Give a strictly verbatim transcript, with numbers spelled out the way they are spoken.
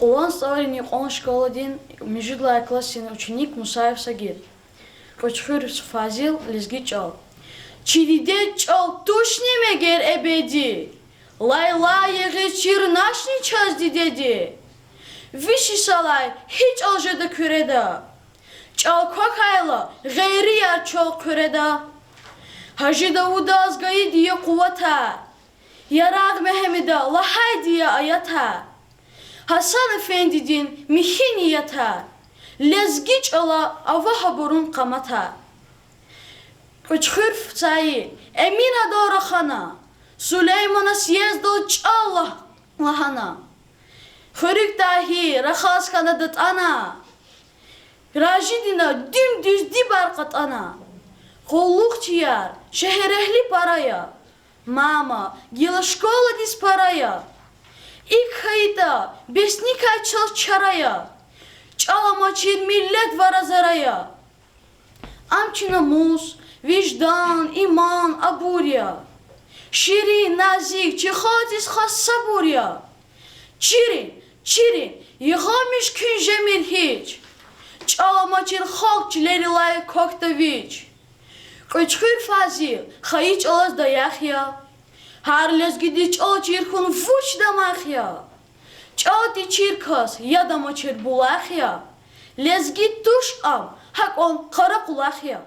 Къуллугъ ЦӀалрин юкьван школадин муьжуьд лагьай классдин ученик Мусаев Сагид. Кьуьчхуьров Фазил. Лезги чӀал. Чи дидед чӀал тушни мегер эбеди? Лайлай ягъиз чирначни чаз дидеди? Виш йисалай гьи чӀал жеда Куьреда? ЧӀал квахьайла, гъейрияр чал хъуьреда. Гьажи Давудаз гайиди я къуватар, Ярагъ Мегьамеда лагьайди я аятар, Гьасан эфендидин михьи ниятар, лезги чӀала ава гьабурун къаматар. Кьуьчхуьров Саид. Эминадал рахана, Сулеймана съездал чӀал лагь-, лагьана. Хуьруьг Тагьир рахаз хьана датӀана, Ражидина дуьм-дуьз дибар кьатӀана. Къуллугъчияр, шегьерэгьли пара я, мама, гила школадиз пара я. ИкӀ хьайитӀа, бес никай чаз чара я. ЧӀал амачир миллет вара-зара я. Ам чи намус, виждан, иман, абур я. Ширин, назик, чи халкьдиз хас сабур я. Чирин, чирин, ягъамиш куьн жемир гьич. ЧӀал амачир халкь чилерилай квахьда вич. Кьуьчхуьр Фазил хайи чӀалаз даях я. Гьар лезгидиз чӀал чир хьун вуч дамах я? ЧӀал тийир кас яд амачир булах я. Лезги туш ам, гьакӀан къаракъулах я.